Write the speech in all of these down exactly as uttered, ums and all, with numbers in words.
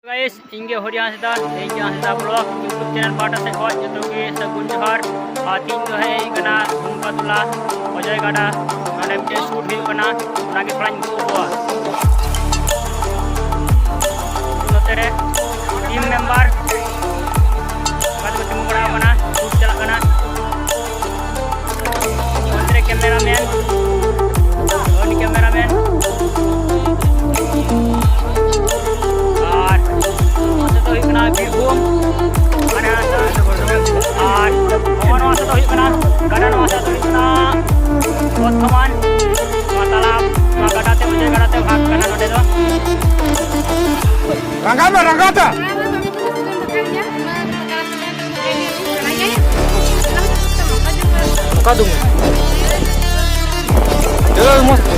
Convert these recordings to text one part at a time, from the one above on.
Guys, ᱤᱧ ᱜᱮ ᱦᱚᱨᱤ ᱦᱟᱸᱥᱫᱟ, ᱤᱧ ᱜᱮ ᱦᱟᱸᱥᱫᱟ vlog YouTube channel ᱯᱟᱦᱴᱟ ᱥᱮᱫ ᱠᱷᱚᱱ ᱡᱚᱛᱚ ᱜᱮ ᱥᱟᱹᱜᱩᱱ ᱡᱚᱦᱟᱨ᱾ ᱟᱨ ᱛᱤᱦᱤᱧ ᱫᱚ ᱦᱮᱡ ᱠᱟᱱᱟ ᱫᱷᱩᱢᱠᱟ ᱛᱚᱞᱟ, ᱚᱡᱚᱭ ᱜᱟᱰᱟ, ᱱᱚᱰᱮ ᱢᱤᱫᱴᱮᱱ shoot ᱦᱩᱭᱩᱜ ᱠᱟᱱᱟ, ᱚᱱᱟᱜᱮ ᱛᱷᱚᱲᱟᱧ ᱩᱫᱩᱜ ᱟᱠᱚᱣᱟ᱾ ᱱᱚᱛᱮ ᱨᱮ team member ᱚᱠᱟ ᱛᱮᱠᱚ ᱛᱤᱸᱜᱩ ᱵᱟᱲᱟ ᱟᱠᱟᱱᱟ, shoot ᱪᱟᱞᱟᱜ ᱠᱟᱱᱟ᱾ ᱚᱱᱛᱮ ᱨᱮ cameraman, ᱩᱱᱤ cameraman᱾ ᱟᱨ ᱱᱚᱣᱟ ᱥᱮᱫ ᱫᱚ ᱦᱩᱭᱩᱜ ᱠᱟᱱᱟ ᱵᱤᱨᱵᱷᱩᱢ, ᱢᱟᱱᱮ ᱦᱟᱱᱟ ᱥᱮᱫ᱾ ᱟᱨ ᱱᱚᱣᱟ, ᱱᱚᱣᱟ ᱥᱮᱫ ᱫᱚ ᱦᱩᱭᱩᱜ ᱠᱟᱱᱟ ᱜᱟᱰᱟ, ᱱᱚᱣᱟ ᱥᱮᱫ ᱫᱚ ᱦᱩᱭᱩᱜ ᱠᱟᱱᱟ ᱵᱚᱨᱫᱷᱚᱢᱟᱱ, ᱱᱚᱣᱟ ᱛᱟᱞᱟ, ᱱᱚᱣᱟ ᱜᱟᱰᱟ ᱛᱮ, ᱚᱡᱚᱭ ᱜᱟᱰᱟ ᱛᱮ ᱵᱷᱟᱜᱽ ᱠᱟᱱᱟ ᱱᱚᱰᱮ ᱫᱚ᱾ ᱨᱟᱸᱜᱟᱣ ᱢᱮ, ᱨᱟᱸᱜᱟᱣ ᱢᱮ᱾ ᱚᱠᱟ ᱫᱩ? ᱪᱚᱞᱚ, ᱢᱚᱡᱽ ᱛᱮ᱾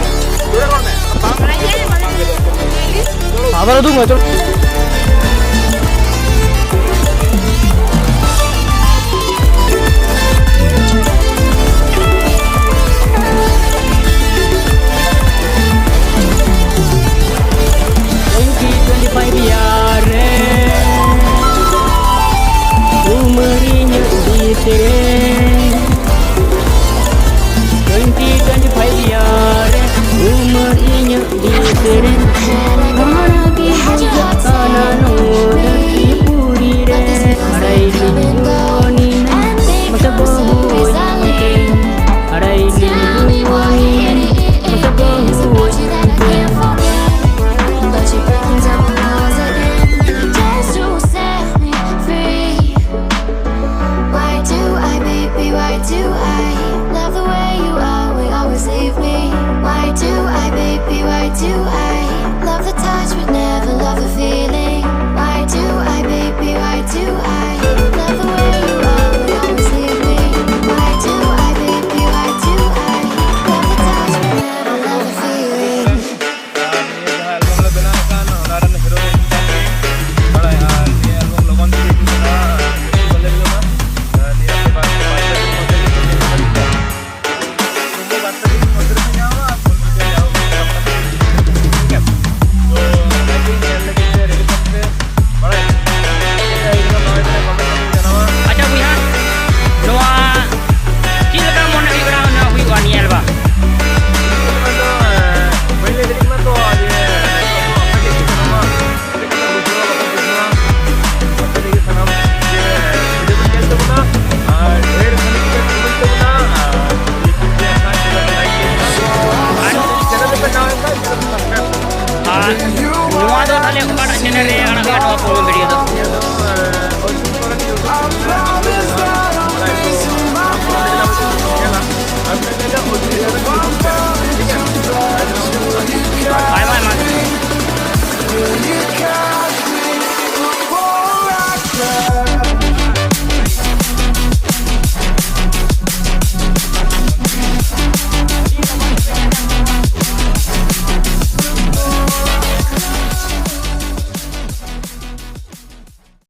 ᱟᱵᱟᱨ ᱩᱫᱩᱜ ᱢᱮ, ᱪᱚᱞᱚ᱾ Twenty, twenty-five year ᱨᱮ ᱩᱢᱮᱨ ᱤᱧᱟᱹᱜ ᱵᱤᱛ ᱨᱮ, twenty, twenty-five year ᱨᱮ ᱩᱢᱮᱨ ᱤᱧᱟᱹᱜ ᱵᱤᱛ ᱨᱮ, ᱦᱟᱢᱟᱲᱟ ᱜᱮ ᱵᱩᱡᱷᱟᱹᱜ ᱠᱟᱱᱟ᱾ ᱯᱩᱨᱟᱹ ᱵᱷᱤᱰᱤᱭᱳ ᱫᱚ᱾